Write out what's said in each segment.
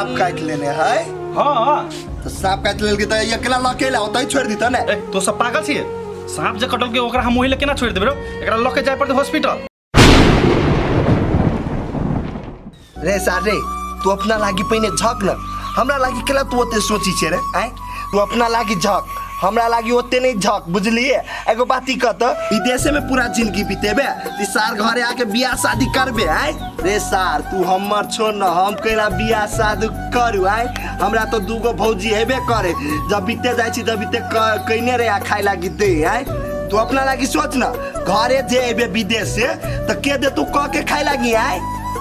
सांप काटि लेने है। हाँ। तऽ सांप काटि लेलकै तऽ एकला लऽ के अयला, ओतहि छोड़ि दितऽ ने। ए, तो सब पागल छियै? साँप जे कटलकै ओकरा हम ओहि लए केना छोड़ि देबै रौ? एकरा लऽ के जाय पड़तै हॉस्पिटल। रे सार रे, तू अपना लागी पहिने झक न, हमरा लागी केला तू ओते सोची छे रे? आय, तू अपना लागी झक, हमरा लागी ओते नहीं झक, बुझलिए? एगो बात ई कह त, विदेशे में पूरा जिंदगी बितेबे ती सार घरे आके बियाह शादी करबे? आय रे सार, तू हमर छोड़ न, हम केला बियाह शादी करू? आय, हमरा तो दूगो भौजी हेबे करे, जब बीते जाइ छी तब बीते कइने रे आ खाए लागी दे। आय, तू अपना लागी सोच न, घरे जे एबे विदेश से त के दे तू कह के खाए लागी? आय,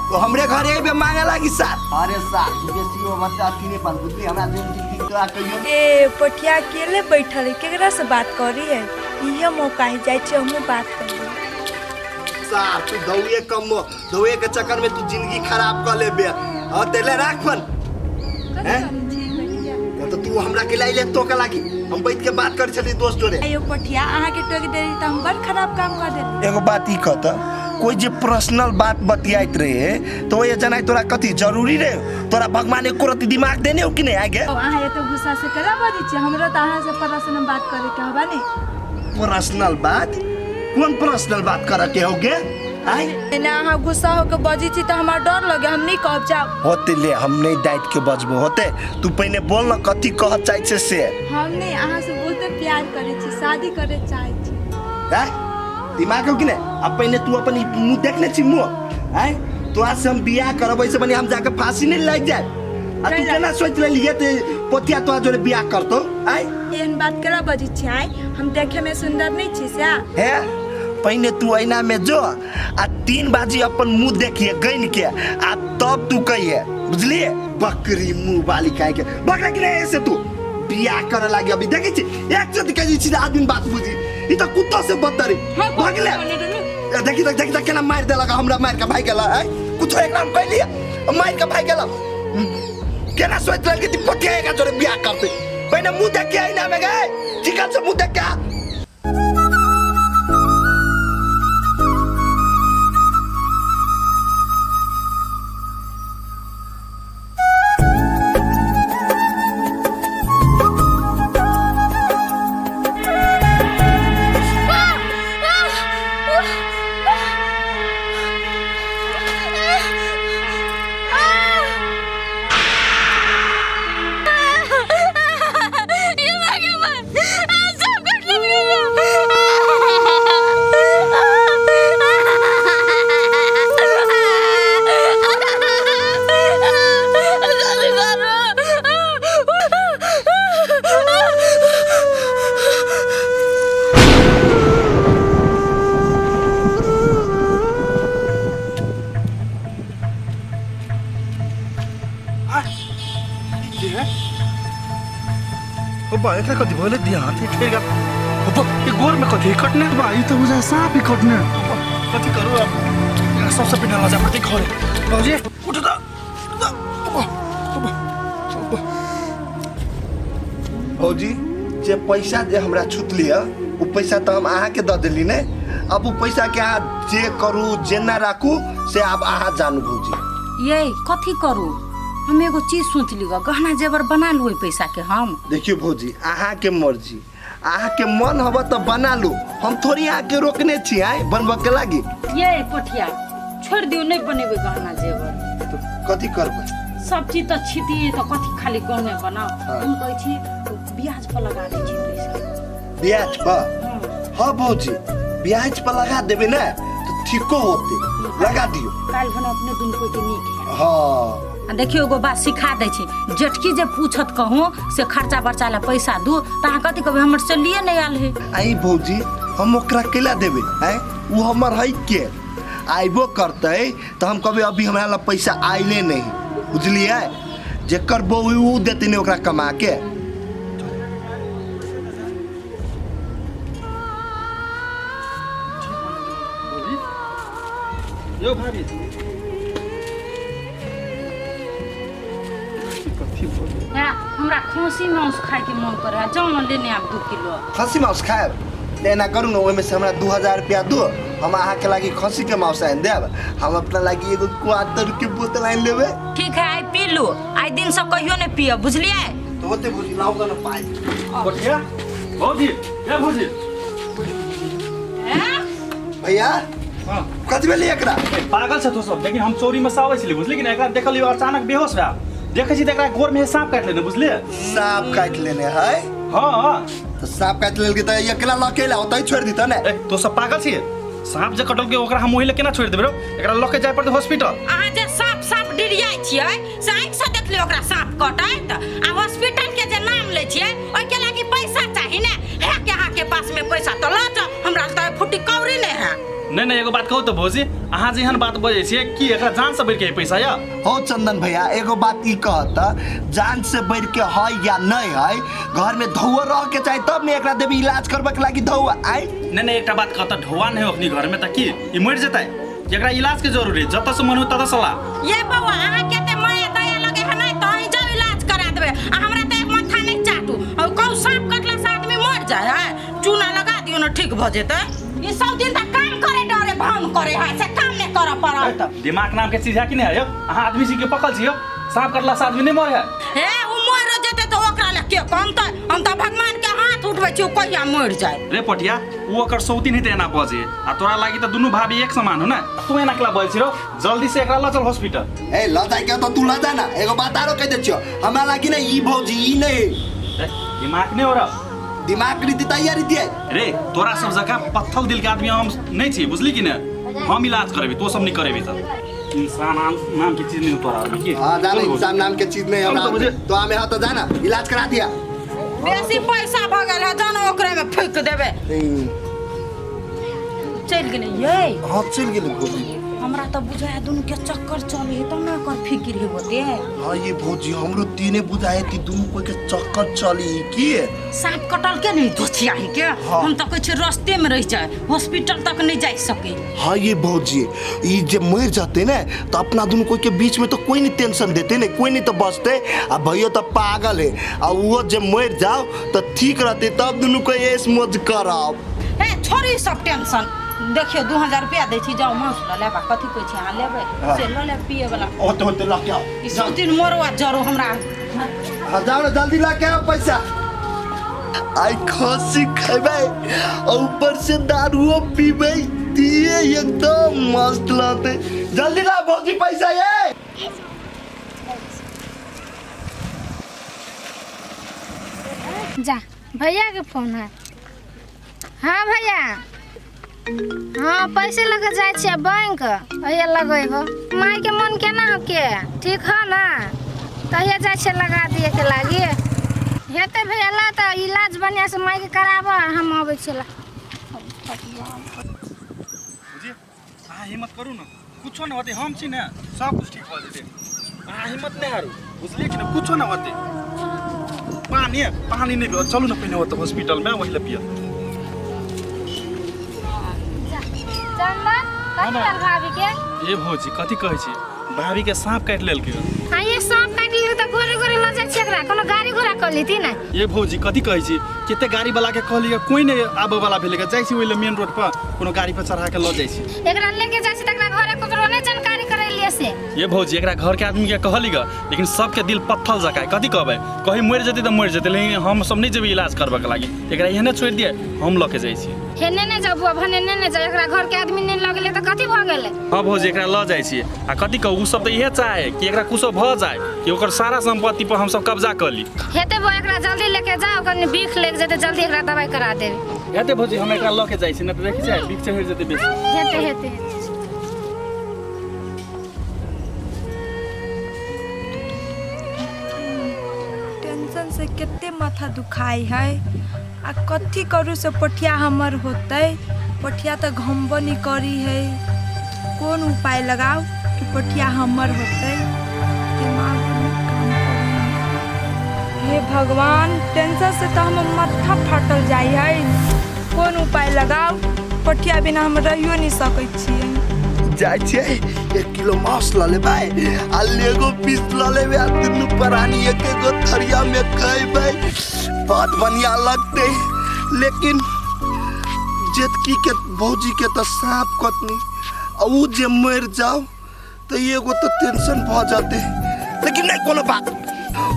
तो हमरे घरे एबे मांगे लागी सार। अरे सार, तू बेसी ओ बच्चा अथी नहीं पाल, बुझली? हमरा जिंदगी तोरा कहियो। ए पटिया अकेले बैठल है, केकरा से बात करी है? इहे मौका है, जाइ छी हमहूँ बात करी। सार, तू दौड़िए कम, दौड़े के चक्कर में तू जिंदगी खराब कर लेबे। हाँ, तेले राख फोन। हैं? तो तू हमरा के लाइले तो के लागी हम बैठ के बात कर छली दोस्त जोरे। आयो पटिया, अहाँ के टोक देली त हम बड़ खराब काम कर देली। एगो बात ई कहत, कोई जे पर्सनल बात बतियाइत रहे तो ये जनाई तोरा कथी जरूरी रे? तोरा भगवान एको रति दिमाग देने हो कि नहीं आगे? अब अहाँ एते गुस्सा से केना बजै छी? हमरो त अहाँ से पर्सनल बात करे के हबा ने। पर्सनल बात? कौन पर्सनल बात करे के होगे? आय, एना अहाँ गुस्सा होके बजै छी त हमरा डर लगे, हम नहीं कहब, जाओ। होते ले, हम नहीं डांट के बजबो। होते तू पहिने बोल न, कथी कह चाहै छे से। हम नहीं अहाँ से बहुत प्यार करे छी, शादी करे चाहै छी। हैं, दिमाग हो कि नहीं? अब पहिने तू अपन ई मुंह देखने छी मुंह? आय, तोरा से हम बियाह करब, ऐसे बनी हम जाके फांसी नहीं लग जाए? आ तू केना सोच लेलिए ते पोतिया तोरा जोरे बियाह करतो? आय, एहन बात केना बजै छी? आय, हम देखे में सुंदर नहीं छी से? हे, पहिने तू ऐना में जो आ 3 बाजी अपन मुंह देखिए गइन के, आ तब तू कहिए, बुझलिए? बकरी मुंह वाली काहे के बकरा कि नहीं ऐसे तू बियाह करे लागी? अभी देखै छी एक चोट कहै छी आदमी बात बुझी, ई त कुत्ता से बदतर है। भगले, ए, देखी तक, देखी तक केना मारि देलक हमरा, मारि के भागि गेल। आय, कुछो एकरा हम कहलिए, मारि के भागि गेल। केना सोच रहल कि तू पोतिया एकरा जोरे बियाह करते? पहिने मुंह देख के ऐना में गए, चिकन से मुंह देख के आ। ओ बा, एकरा कथी भले दिया हाथ ठेर गेल। ओ बा, ई गोर में कथी कटने बा? ई त बुझा सांप ही कटने। ओ बा, कथी करू अब? एकरा सबसे पहिने लऽ जाय पड़तै घरे। बाबूजी, उठू त, उठू त। ओ बा, ओ बा, ओ बा। भौजी, जे पैसा जे हमरा छुतली है उ पैसा तऽ हम अहाँके दऽ देली ने। अब उ पैसा के अहाँ जे करू जेना राखू से आब अहाँ जानू भौजी। ये कथी करू? हम एगो चीज सोचली ग, गहना जेवर बना लू ओहि पैसा के हम। देखियो भौजी, अहाँके मर्जी, अहाँके मन हब तऽ बना लू, हम थोड़ी अहाँके रोकने छी। आय, बनबऽ के लागी? ये पोठिया, छोड़ि दियौ, नहि बनेबै गहना जेवर। तऽ कथी करबै? सब चीज तऽ छितिए, तऽ कथी खाली गहने बनाउ? हाँ। हम कहै छी ब्याज पर लगा दै छी पैसा। ब्याज पर? हाँ। हाँ भौजी, ब्याज पर लगा देबै ने तऽ ठीको होते, लगा दियौ। काल्हि भने अपने दुनू कोइ के नीक है। हाँ। आ देखियौ, एगो बात सिखा दै छी, जेठकी जे पूछत कहूँ से खर्चा बर्चा ला पैसा दू, तऽ अहाँ कथी कहबै? हमर सैलरिए नहि आयल है। आई भौजी, हम ओकरा केला देबै? आँय, उ हमर है के? आइबो करतै तऽ हम कहबै अभी हमरा लग पैसा आइले नहीं, बुझलियै? जेकर बहू उ देतै ने ओकरा कमा के। यौ भाभी, कथी बोल? है, हमरा खसी मांस खायके मन करे है, जाउ ने लेने आब 2 किलो। खस्सी मांस खायब तऽ एना करू ने, ओहिमे से हमरा 2000 रुपया दू, हम अहाँके लागी खस्सी के मांस आनि देब, हम अपना लागी एगो क्वार्टर के बोतल आनि लेबै। ठीक है, आइ पी लू, आइ दिन से कहियो नहीं पियब, बुझलियै? तो ओते भौजी लाउ गन पाइ। पटिया भौजी, ए भौजी। भैया हाँ कथी भेलै एकरा? ए, पागल छ तू सब। लेकिन हम चोरी में से आबै छली, बुझली कि नहीं? एकरा देखलियो अचानक बेहोश भए, देखै छी तऽ एकरा गोर में सांप काटि लेने, बुझलियै? सांप काटि लेने है? हाँ हाँ। तऽ सांप काटि लेलकै तऽ एकला लऽ के अयला, ओतहि छोड़ि दितऽ ने। ए, तो सब पागल छियै? सांप जे कटलकै ओकरा हम ओहि लए केना छोड़ि देबै रौ? एकरा लऽ के जाय पड़तै हॉस्पिटल। अहाँ जे सांप सांप डिरियाइ छियै से आँखिसँ देखलियै ओकरा सांप कटैत, आ हॉस्पिटल के जे नाम लै छियै ओहिके लागि पैसा चाही ने। है के अहाँके पास में पैसा तऽ लऽ जाउ, हमरा तऽ फुटी कौड़ी नहि है। नहीं नहीं, एगो बात कहू तऽ भौजी, अहाँ जेहन बात बजै छियै कि एकरा जान से बढ़ि के पैसा या? हो चंदन भैया, एगो बात ई कहत, जान से बढ़ि के है या नहीं है, घर में धौआ रह के चाही तब ने एकरा देबी इलाज करबे के लागी धौआ। आइ नहीं नहीं, एकटा बात कहत, ढौआ नहीं अखनी घर में तऽ की ई मरि जेतै? एकरा इलाज के जरूरी, जतऽ से मन हो ततऽ से ला। ये बौआ, अहाँ के ते माया दया लगे है नहीं तऽ अहीं जाउ इलाज करा देबै, आ हमरा तऽ एक माथा नहीं चाटू। और कहू सांप कटला से आदमी मर जाए है? चूना लगा दियौ ने ठीक भऽ जेतै। ई सब दिन तक काम करे डरे भान करे है, से काम नहीं करऽ पड़त। दिमाग नाम के चीज है कि नहीं है? अहाँ आदमी छी के पकल छी? सांप कटला से आदमी नहीं मरे है। हे उ मर जेतै तऽ ओकरा लए के कहतै? हम तऽ भगवान के हाथ उठबै छी, उ कहिया मरि जाए। रे पटिया, उ ओकर सौतीन हेतै एना बजे, आ तोरा लागी तऽ दुनू भाभी एक समान हो ने, तू एना केला बजै छी रौ? जल्दी से एकरा लऽ चल हॉस्पिटल। ए लऽ जाय के तऽ तू लऽ जा ना। एगो बात आरो कहि दै छियौ, हमरा लागी ने ई भौजी ई नहीं। ए, दिमाग नहीं हो रहा? दिमाग रीति तैयारी दिए। रे तोरा सब जकाँ पत्थल दिल के आदमी हम नहीं छी, बुझली कि ने? हम इलाज करेबी, तो सब नहीं करेबी। तऽ इंसान नाम के चीज नहीं तोरा आदमी की। हाँ जाना, इंसान नाम के चीज नहीं हमरा। तो मुझे तो हमें हाँ तो जाना इलाज करा दिया। बेसी पैसा भऽ गेल है, जानो ओकरे में फेंक देबै। चलि गेलै ये? हाँ चलि गेलै भौजी। हमरा तऽ बुझाय दुनू के चक्कर चले है तब ना ओकर फिक्र है होते। हाँ ये भौजी, हमरो तीने बुझाय कि दुनू कोई के चक्कर चली की। सांप कटल के नहीं दोछिया है के? हाँ। हम तऽ कहै छी रस्ते में रह जाए, हॉस्पिटल तक नहीं जा सके। हाँ ये भौजी, ई जे मर जाते ने तो अपना दुनू कोई के बीच में तो कोई नहीं टेंशन देते ने, कोई नहीं तो बचते। आ भैया तो पागल है, आ वो जे मर जाओ तो ठीक रहते, तब दुनू कोई ऐश मौज करब। ए छोड़ी सब टेंशन। देखियो 2000 रुपया दै छी, जाओ मांस लऽ लेब। कथी कहै छी अहाँ लेबै से लऽ लेब पिए वाला। होते होते लऽ के आओ। ई सब दिन मरवा जरो हमरा। हाँ जाओ ना, जल्दी लऽ के आओ पैसा। आई खस्सी खेबै और ऊपर से दारुओ पीबै, दिए एकदम मस्त लगतै। जल्दी ला भौजी पैसा। ये जा भैया के फोन है। हाँ भैया, हाँ पैसे लगे जाए छियै बैंक, अहिया लगेबो। माय के मन केना हो के ठीक है ना, तहिया जाए छियै लगा दिए के लागी। हेतै भैया ला तऽ इलाज बढ़िया से माय के कराबऽ, हम अबै छियै ला। बुझी अहाँ हिम्मत करू ने, कुछो न होतै, हम छी ने, सब कुछ ठीक भऽ जेतै। अहाँ हिम्मत नहि हारू, बुझलियै कि ने? कुछो न होतै। पानी पानी नहीं पियो, चलू ना पहिने ओतऽ हॉस्पिटल में वही लए पियब। चंदन कथी भेल भाभी के? ए भौजी कथी कहै छी, भाभी के सांप काटि लेलकै। हाँ ये सांप काटि लेलकै तऽ गोरे गोरे लऽ जाइ छियै एकरा, कोनो गाड़ी घोड़ा कऽ लेती ने। ए भौजी कथी कहै छी, कते गाड़ी वाला के कहलियै कोई नहीं आबै वाला भेलै, जाइ छी ओहि लए मेन रोड पर कोनो गाड़ी पर चढ़ा के लऽ जाइ छी। एकरा लेके जाइ छी तऽ एकरा घरे ककरो नहि जानकारी करेलियै से। ये भौजी एकरा घर के आदमी के कहली ग, लेकिन सबके दिल पत्थल जकाँ, कथी कहबै, कहीं मरि जेतै तऽ मरि जेतै, लेकिन हम सब नहीं जेबै इलाज करबऽ के लागि, एकरा एहने छोड़ि दियै, हम लऽ के जाइ छी। हेने नहि जाउ बुआ, भनेने नहि जाउ, एकरा घर के आदमी नहि लऽ गेलै तऽ कथी भऽ गेलै? हाँ भौजी एकरा लऽ जाइ छी। आ कथी कहू, ओ सब तऽ इएह चाहे कि एकरा कुछो भऽ जाए, कि ओकर सारा संपत्ति पर हमसब कब्जा कऽ ली। हेतै बौआ, एकरा जल्दी लेके जाउ, कनि बिख लागि जेतै, जल्दी एकरा दवाइ करा देबै। हेतै भौजी, हम एकरा लऽ के जाइ छी, नहि तऽ देखै छियै बिख चढ़ि जेतै बेसी। हेतै हेतै। टेंशन से कते माथा दुखाई है, आ कथी करू से पठिया हमर होतै। पठिया तऽ घमबो नहीं करी है, कौन उपाय लगाओ कि पठिया हमर होतै? दिमाग नहीं काम करी। हे भगवान, टेंशन से तो हमर माथा फाटल जाइ है। कौन उपाय लगाओ, पठिया बिना हम रहियो नहीं सकै छियै। जाइ छियै 1 किलो मांस लऽ लेबै आ लेगो पीस लऽ लेबै, आ दुनू प्राणी एक एगो थरिया में खैबै, बहुत बढ़िया लगतै। लेकिन जेतकी के भौजी के तऽ साँप कटनी आ उ जे मरि जाओ तऽ एगो तऽ टेंशन भऽ जेतै। लेकिन नहीं कोनो बात,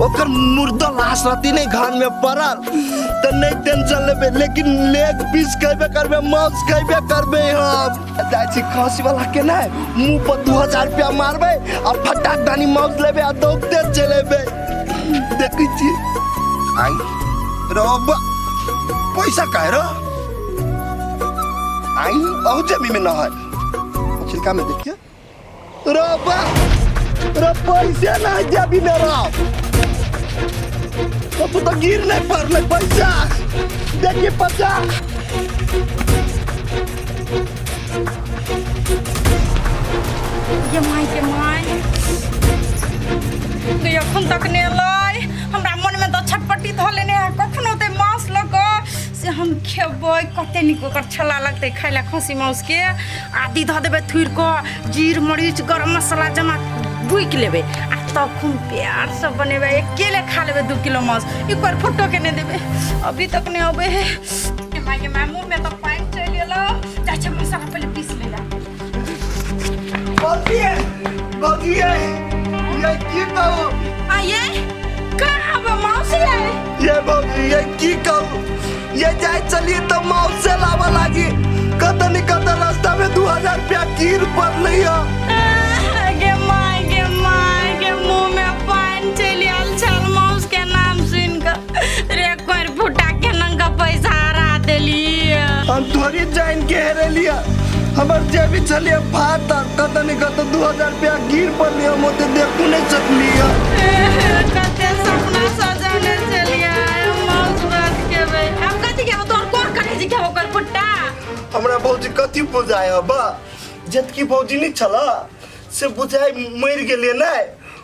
ओकर मुर्दा लाश रहती नहीं घर में पड़ल तऽ नहीं टेंशन लेबे, लेकिन लेग पीस खेबे करबे, मांस खेबे करबे। हम जाइ छी खसी वाला के नहीं मुंह पर 2000 रुपया मारबे आ फटाक दानी मांस लेबे आ दौड़ते चलेबे। देखै छी आई रब पैसा काहे रो आई अहू जमी में न है छिलका में देखिए रबा रे पैसा ना जेबी में रह तो तू तो गिर नहीं पड़ले पैसा देखिए पैसा। ये माय के माय तो एखन तक ने एलै। हमरा मन में तो छटपटी धऽ लेने है, कखनो ते मांस लऽ कऽ से हम खेबै, कते नीक ओकर छला लगतै खाय लए खस्सी मांस के। आदि धऽ देबै थुरि कऽ, जीर मरीच गरम मसाला जमा बुकि लेबै आ तखन प्यारसँ बनेबै, अकेले खा लेबै 2 किलो मांस। एक बार फोटो के नहि देबै, अभी तक नहि अबै है। माय गे माय, मुँह में तऽ पानि चलि गेलौ। जाइ छै मसाला पहिले पीस लै लए। भौजी भौजी ये की कहू? आ ये कहाँ बा मौसी है? ये भौजी ये की कहू, ये जाए चलिए तो मौसे लावा लागी, कत नहीं कत रास्ता में 2000 रुपया गिर पड़लै है। गे माय गे माय गे, मुँह में पानि चलि आयल छल मौस के नाम सुनि कऽ। रे कोर फुटा के नंगा पैसा हरा देली। हम थोड़ी जान के हेरेलिया, हमर जेबी छलिए फाट, कत नहीं कत 2000 रुपया गिर पड़लै, हम ओते देखू नहीं सकलियै। कते सपना सजौने छलियै मौस भात खेबै। आब कथी खेबै? तोहर कोन करै छी खेबो कर फुट्टा? हमरा भौजी कथी बुझाय हब, जतकी भौजी नहीं छल से बुझाय मरि गेलियै ने,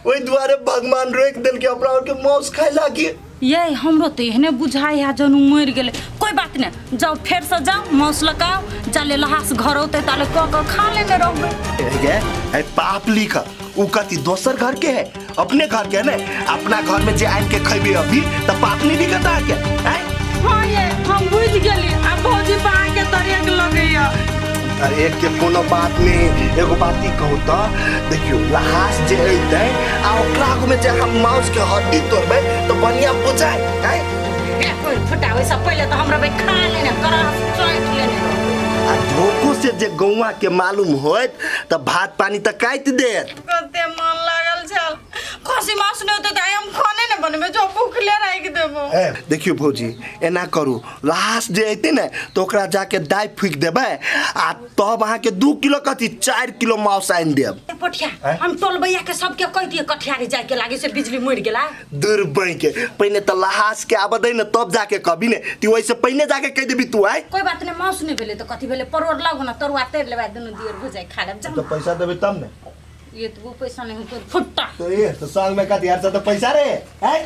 ओहि दुआरे भगवान रोकि देलकै हमरा आरके मांस खाय लागी। ये हमरो तो एहने बुझाय है जनू मरि गेलै। कोई बात नहीं, जाओ फेर से जाओ मांस लगाओ, जाले लहास घर औते ताले क क खा लेने रहबै। गे ए पाप लिख उ कथी दोसर घर के है अपने घर के है ने, अपना घर में जे आनि के खैबे अभी त पाप नहीं लिखता के हैं? हां ये हम बुझ गेली, अब भौजी पर आके तरेक लगैया। अरे एक के कोनो बात नहीं, एगो बात ई कहू त देखियो लहास जे अइतै आ ओकरा आगू में जे हम मांस के हड्डी तोड़बै त बढ़िया बुझाय हैं? ए कोई फुटा ओइसँ पहिले त हम रहबै खा लेने करास चैट लेने रहबै। आ धोखो से जे गौवा के मालूम होत त भात पानी त काटि देत। कते मन लागल छल खसी मांस नहि होतै त आइ हम खाने ने बनबै, जो भूखले राखि देबो। देखियो भौजी एना करू, लहास जे अइतै ने त ओकरा जाके दाइ फूकि देबै आ तब अहाँके 2 किलो कथी 4 किलो मांस आनि देब। पोठिया हम टोलबैया के सबके कहि दिए कठियारी जाय के लागे से बिजली मरि गेला। दूर के पहिने त लहास के आबऽ दै ने तब जाके कहबी ने, ती ओइसे पहिने जाके कहि देबी तू आइ। कोई बात नहीं, मांस नहीं भेलै त कथी भेलै, परोड़ लागू ना तरुआ तैर लेबै, दुनू दियर भुजाइ खा लेब। तो पैसा देबै तब ने। ये तो वो पैसा नहीं होतो फुट्टा। तो ये तो संग में कथी यार से तो पैसा रे हैं?